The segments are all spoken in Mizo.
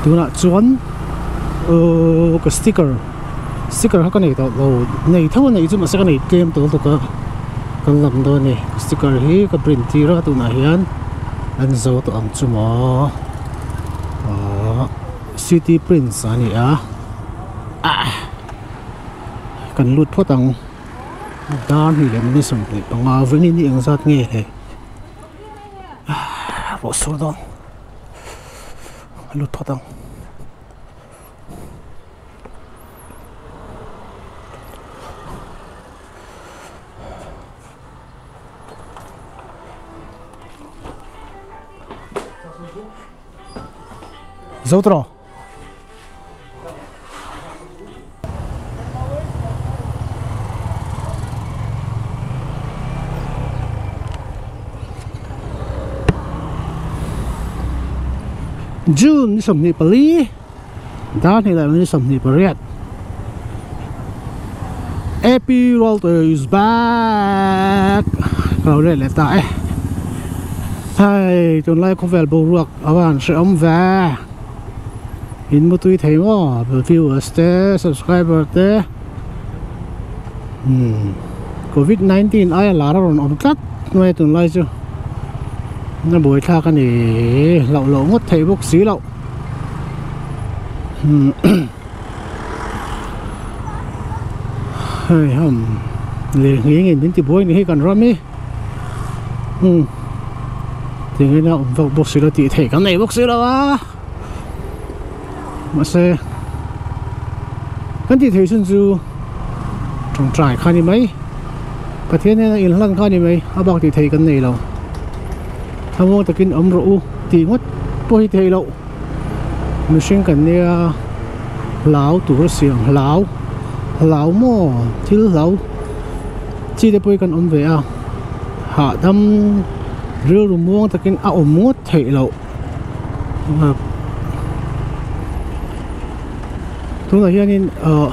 Tunah chuan uhh ka sticker sticker kha ka nei tawh lo nei tho a nei chu mahse ka nei tlem tawh lutuk a kan lam dawn a ni sticker hi ka print tir a tunah hian an zo tawh ang chu maw ahh city prints a ni a ah kan lut phawt ang dar hnih leh minute 25 vawiin hi engzat nge le ah ruah sur dawn. Lut phawt ang. Zo tawh. June ni 24 dar hnih leh ni 28 AP Walter is back ka lo let leh ta e hei tunlai khawvel boruak a van hrehawm ve. In mutui thei maw viewers te subscriber te umm covid 19 aia lar a rawn awm tlat mai tunlai chu a buaithlak a ni hlauh loh ngawt theih bawk si loh umm hei ham lirnghing in min ti buai ni hi kan ram hi umm tingin a awm vak bawk si lo tih theih kan nei bawk si lo a. Mahse kan tih theih chhun chu tawngtai kha ni mai Pathian hian a inhlan kha ni mai a bak tih theih kan nei lo thlamuang takin awm rawh u tih ngawt pawh hi theih loh mihring kan nia hlau tur a siam hlau hlau maw thil hlau chi te pawh hi kan awm ve a hahdam rilru muang takin a awm ngawt theih loh. Tunah hianin ahh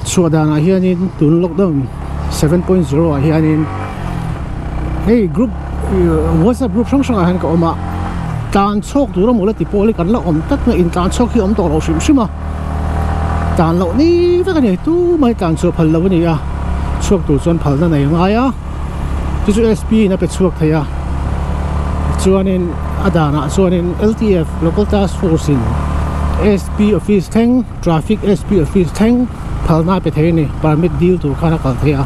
chhuah danah hianin tun lockdown 7.0 ah hianin hei group whatsapp group hrang hrangah hian ka awm a tlan chhuak tur emaw la ti pawh hi kan la awm tlat mai intlan chhuak hi a awm tawh lo hrim hrim a tlan loh ni vek a ni tumah hi tlan chhuah phal lo a ni a chhuak tur chuan phalna nei a ngai a. Chu chu sp in a pe chhuak thei a chuanin a danah chuanin ltf local task force in sp office thleng traffic sp office thleng phalna a pe thei a ni permit dil tur khan a kal thei a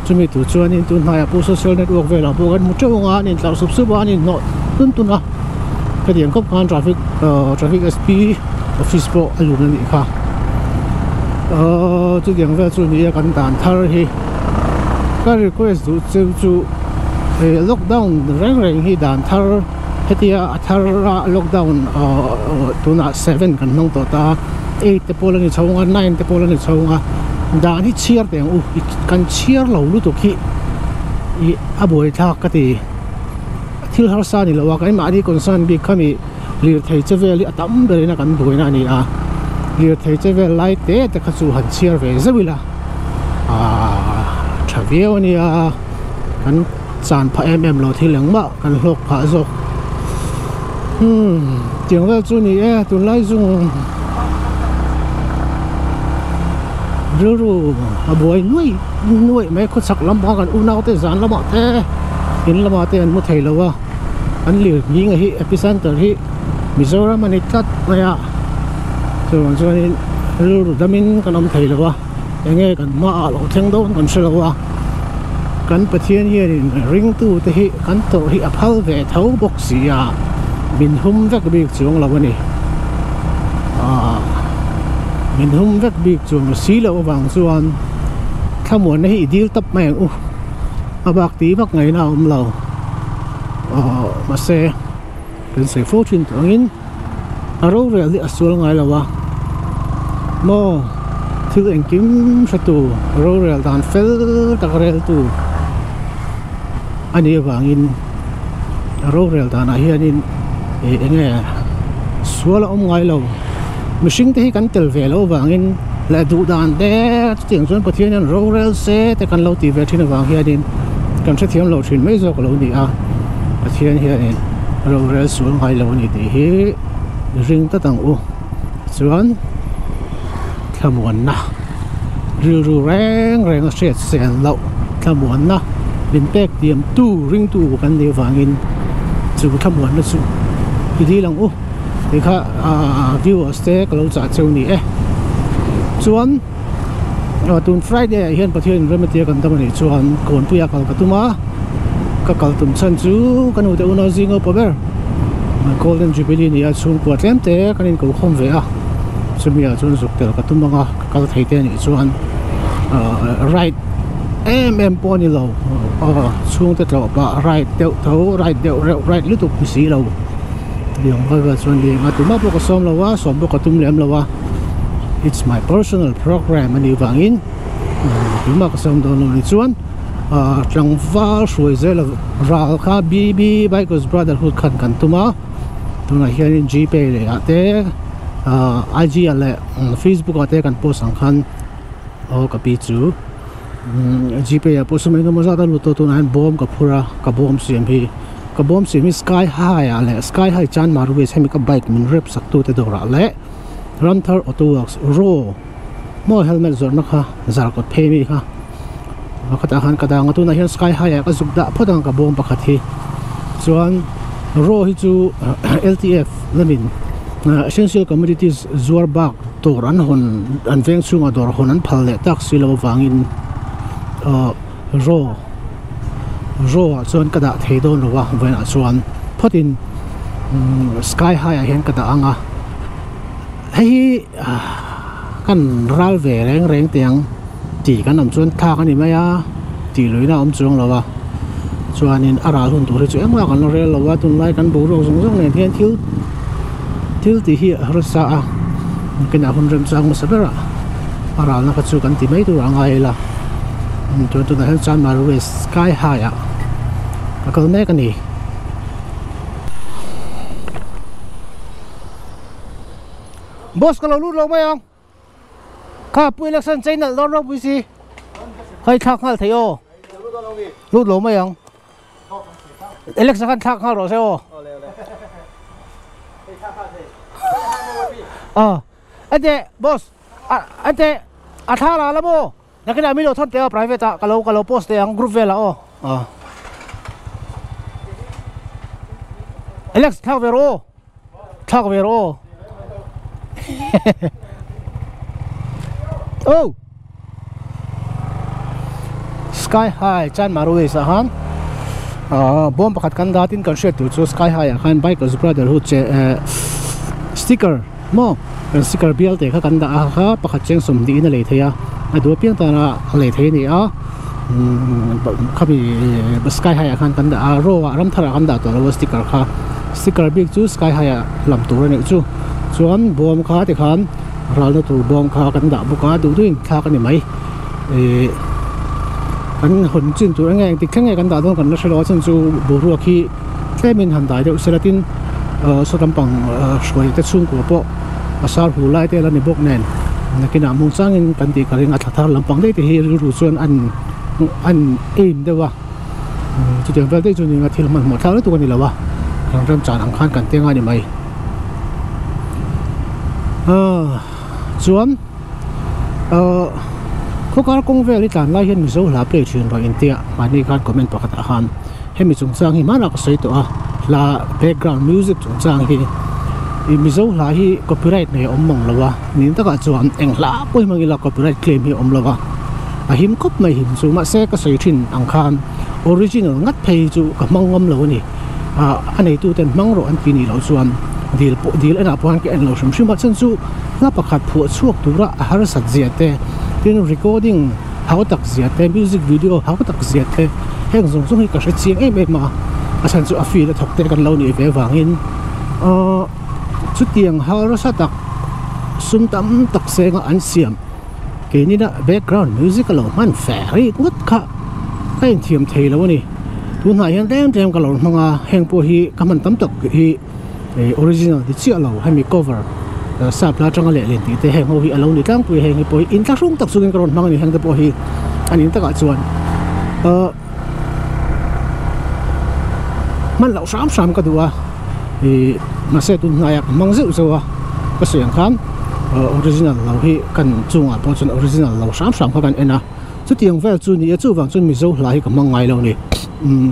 chumi tur chuanin tun hnaiah pawh social network velah pawh kan hmu teuh ang a an intlar sup sup a an inhnawh tun tun a hetiang khawp khan traffic ahh traffic sp office pawh a lun a nih kha ahh chutiang vel chu ni a kan dan thar hi. Ka request duh cheu chu he lockdown reng reng hi dan thar hetia a thar a lockdown ahh tunah seven kan hmang tawh ta a eight te pawh la ni chho ang a nine te pawh la ni chho ang a dan hi chhiar teh ang u kan chhiar lo lutuk hi ih a buaithlak ka ti thil harsa ni lo a keimahni concern bik kha mi lirthei che vel hi a tam berin a kan buaina a ni a lirthei che vel lai te te kha chu han chhiar ve zeuh ila. Ahh tha viau a nia kan chan phah em em lo thil engmah kan hlawk phah zawk umm tiang vel chu ni e tunlai zung rilru a buai nuai nuai mai khawchhak lampang kan unau te zan lamah te in lamah te an mu thei lo a an lir nghing a hi epicenter hi Mizoram a ni tlat mai a chuvang chuanin rilru damin kan awm thei lo a. Enge kan hmaah lo thleng dawn kan hre lo a, kan Pathian hianin ringtu te hi kan tawrh hi a phal ve tho bawk si a, min hum vek bik chuang lo a ni. Aaa min hum vek bik chuang si loh avang chuan thlamuanna hi i dil tawp mai ang u, a bak tih vak ngaihna a awm lo. Aaa mahse kan sawi fo thin tawh angin. A rorel hi a sual ngai lo a maw thil engkim hre tu rorel dan fel tak rel tu a nih avangin a rorel danah hianin ih eng nge sual a awm ngai lo mihring te hi kan tel ve loh avangin leh duh dan te chutiang chuan Pathian hian rorel se te kan lo tih ve thin avang hianin kan hrethiam lo thin mai zawk a lo ni a Pathian hianin. Rorel sual ngai lo a ni tih hi ring tlat ang u. Chuan thlamuanna rilru reng reng a hriat sen loh thlamuanna min pek tiam tu ringtu kan nih avangin chu thlamuanna chu i dil ang u tih kha aaa viewers te ka lo chah cheu ni e. Chuan tun Friday ah hian Pathian in rem atia kan dam anih chuan Kawnpuia kal ka tum a, ka kal tum chhan chu ka nute unau zing upa ber Golden Jubilee nia chhungkua tlem te kan inko khawm ve a, chumi ah chuan zuk tel ka tum ang a, ka kal thei te anih chuan ride em em pawh a ni lo, chhungte tlawh pah ride deuh tho ride deuh reuh ride lutuk ni si lo tiang vel vel chuan ni ang a, tumah pawh ka sawm lo a, sawm pawh ka tum lem lo a. It's my personal program a nih vangin tunah ka sawm dawn lo ni chuan ah tlangval hruai zel a ral kha BB Bikers Brotherhood khan kan tum a tunah hianin Gpay leh ah te ah IG ah leh Facebook ah te kan post ang khan aw ka pi chu Gpay ah pawh sum engemaw zat a lut tawh tunah hian bawm ka phur a ka bawm siam hi ka bawm siam hi sky high ah leh sky high chanmar ways hemi ka bike min rep sak tu te dawrah leh. Ramthar Auto Works raw maw helmet zawrhna kha zar kawt phei mi kha pakhatah khan ka dang a tunah hian sky high ah ka zuk dah phawt ang ka bawm pakhat hi chuan raw hi chu L T F lamin essential commodities zuar bak dawr an hawn an veng chhungah dawr hawn an phal leh tak si lo avangin ahh raw raw ah chuan ka dah thei dawn lo a vawiinah chuan phawtin sky high ah hian ka dah ang a. Hei hi kan ral ve reng reng teh ang tih kan awm chuan thlak a ni mai a tih luihna a awm chuang lo a chuanin a ral hun tur hi chu engmah kan la rel lo a tunlai kan boruak zawng zawng nen hian thil thil tih hi a harsa a nakinah hun remchang hmasa berah a ralna kha chu kan ti mai tur a ngai ila chuan tunah hian Chanmari West sky high ah ka kal mek a ni. Boss ka lo lut lo mai ang kha pu election chei nalh dawn ropui si hei thlak nghal thei aw lut lo mai ang election khan thlak nghal rawh se aw a ate boss ate a thla la la maw Nakinah min lo thawn teh aw private ah ka lo ka lo post teh ang group velah aw ah Alex thlak ve rawh aw thlak ve rawh aw oh Sky High Chanmar Ways ah khan ah bawm pakhat kan dah tin kan hriat tur chu Sky High ah khan Bikers Brotherhood che eh sticker Maw kan sticker bial te kha kan dah a kha pakhat cheng sawmhnih in a lei thei a a duh apiang tana a lei thei a ni a khami sky high ah khan kan dah a row ah ram thar ah kan dah tawh lo a sticker kha sticker bik chu sky high ah lam tur a nih chu chuan bawm kha tikhan ralna tur bawm kha kan dah bawk a duh duhin thlak a ni mai ihh kan hawn chin tur enge engtik thleng nge kan dah dawn kan la hre lo a chhan chu boruak hi. Tlemin han dai deuh sela tin saw lampang hruai te chhungkua pawh a sar hu lai te la ni bawk nen nakinah hmung changin kan tih ka ring a thla thar lampang daih te hi rilru chuan an an aim deuh a chutiang vel daih chu ni anga thil hmanhmawh thlak lutuk a ni lo a kan remchan ang khan kan teng a ni mai chuan khawkar kawng vel hi tlan lai hian mizo hla play thin rawh intia mahni khan comment pakhat ah khan. Hemi chungchang hi hmanah ka sawi tawh a, hla background music chungchang hi ih Mizo hla hi copyright nei a awm mang lo a, nin takah chuan eng hla pawh hi hmang ila copyright claim hi a awm lo a, a him khawp mai him chu mahse ka sawi thin ang khan original ngat phei chu ka hmang ngam lo a ni, ah a neitu ten hmang rawh an ti nih loh chuan dil pawh dil enah pawh hian ka en lo hrim hrim a, chhan chu hla pakhat phuah chhuak tura a harsat zia te tin recording. Hau tak zia te music video hau tak zia te heng zawng zawng hi ka hre chiang em em a a chhan chu a field a thawk te kan lo nih ve vangin ahh chutiang harsa tak sum tam tak senga an siam keinin a background music a lo hman fe rik ngawt kha ka inthiam thei lo a ni tunah hian tlem tlem ka lo hmang a heng pawh hi ka hman tam tak hi. Ih original ti chiah lo hemi cover sap hla atanga leh len tih te heng ho hi a lo ni tlangpui a heng hi pawh hi inthlahrung tak chungin ka rawn hmang a ni heng te pawh hi a nih takah chuan ahh hman loh hram hram ka duh a. Ih mahse tun hnaiah ka hmang zeuh zeuh a ka sawi ang khan original lo hi kan chungah pawh chuan original lo hram hram kha kan en a chutiang vel chu ni e chuvang chuan mizo hla hi ka hmang ngai lo a ni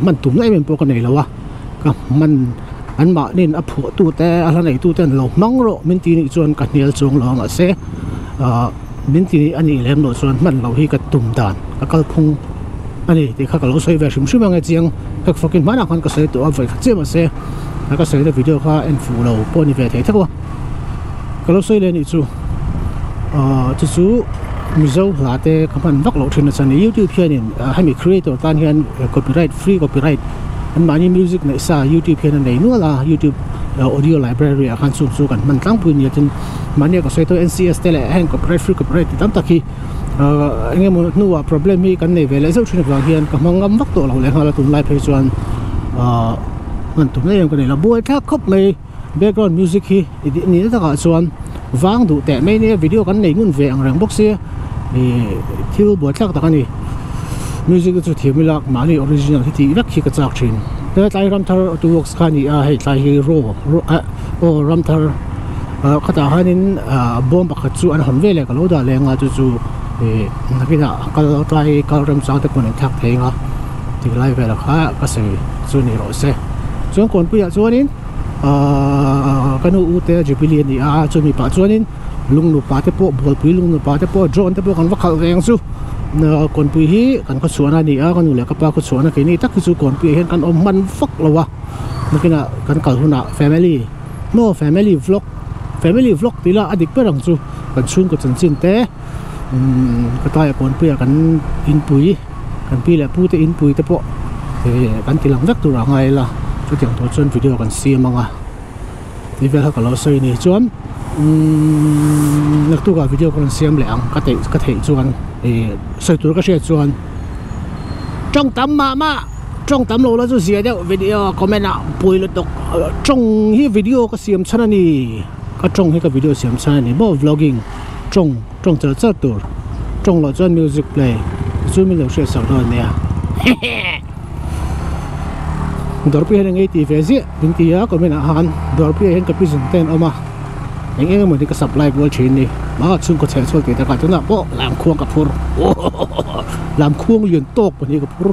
hman tumna em em pawh ka nei lo a ka hman an mahniin a phuah tu te a hla nei tu ten lo hmang rawh min ti nih chuan ka hnial chuang lo a mahse ah min ti a nih lem loh chuan hman loh hi ka tum dan ka kalphung a ni tih kha ka lo sawi ve hrim hrim ang e chiang fek fawkin hmanah khan ka sawi tawh a vawi khat chiah mahse a ka sawina video kha en fuh lo pawh a ni ve thei theuh a ka lo sawi leh a nih chu ahh chu chu mizo hla te ka hman vak loh thin nasa a ni youtube hianin hemi creator tan hian copyright free copyright an mahni music neih sa youtube hian a nei nual a youtube audio library ah khan chung chu kan hman tlangpui nia tin mahnia ka sawi tawh N_C_S te leh heng copyright free copyright ti tam tak hi ahh eng emaw hnuah problem hi kan nei ve leh zeuh thin avang hian ka hmang ngam vak tawh lo leh nghal a tunlai phei chuan ahh hman tum em ka nei lo buai thlak khawp mai background music hi ni na takah chuan vang duh teh mai nia video kan nei ngun ve ang reng bawk sia ih thil buai thlak tak a ni music te chu thiam ila mahni original hi tih vek hi ka chak thin tlai ramthar auto works kha a ni a hei tlai hi raw raw aw ramthar ah khatah hianin ah bawm pakhat chu an hawn veleh ka lo dah leh anga chu chu ih nakinah kal tlai kal remchang te pawh an thlak thei anga tih lai velah kha ka sawi chu ni rawh se chuan kawnpuiah chuanin ahh ka nu u te jubilee a ni a chumi pah chuanin lung nupa te pawh bualpui lung nupa te pawh drone te pawh kan va khalh ve ang chu kawnpui hi kan khawchhuahna a ni a ka nu leh ka pa khawchhuahna keini tak hi chu kawnpuiah hian kan awm hman vak lo a nakinah kan kal hunah family maw family vlog family vlog tih lah a dik ber ang chu kan chhungkaw chanchin te umm ka tlaiah kawnpuiah kan inpui kan pi leh pu te inpui te pawh eh kan ti lang vek tur a ngai ila chutiang tur chuan video kan siam ang a tih vel kha ka lo sawi ni chuan umm naktukah video ka rawn siam leh ang ka theih ka theih chuan eh sawi tur ka hriat chuan tawng tam mah mah tawng tam lo la chu zia deuh video comment ah pui lutuk tawng hi video ka siam chhan a ni ka tawng hi ka video siam chhan a ni maw vlogging tawng tawng char char tur tawng loh chuan music play chu min lo hriat sak dawn nia hehe dawrpui hian eng ei tih ve ziah min ti a comment ah khan dawrpui ah hian ka pi zun te an awm a eng eng emaw ni ka supply kual thin ni ah chhungkaw chheh chhuak tih takah tunah pawh lamkhuang ka phur lamkhuang lian tawk pahnih ka phur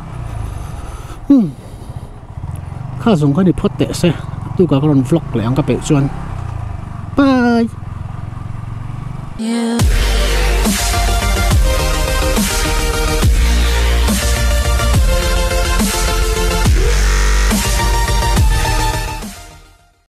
umm kha zawng kha ni phawt teh se tukah ka rawn vlog leh ang ka peih chuan bye.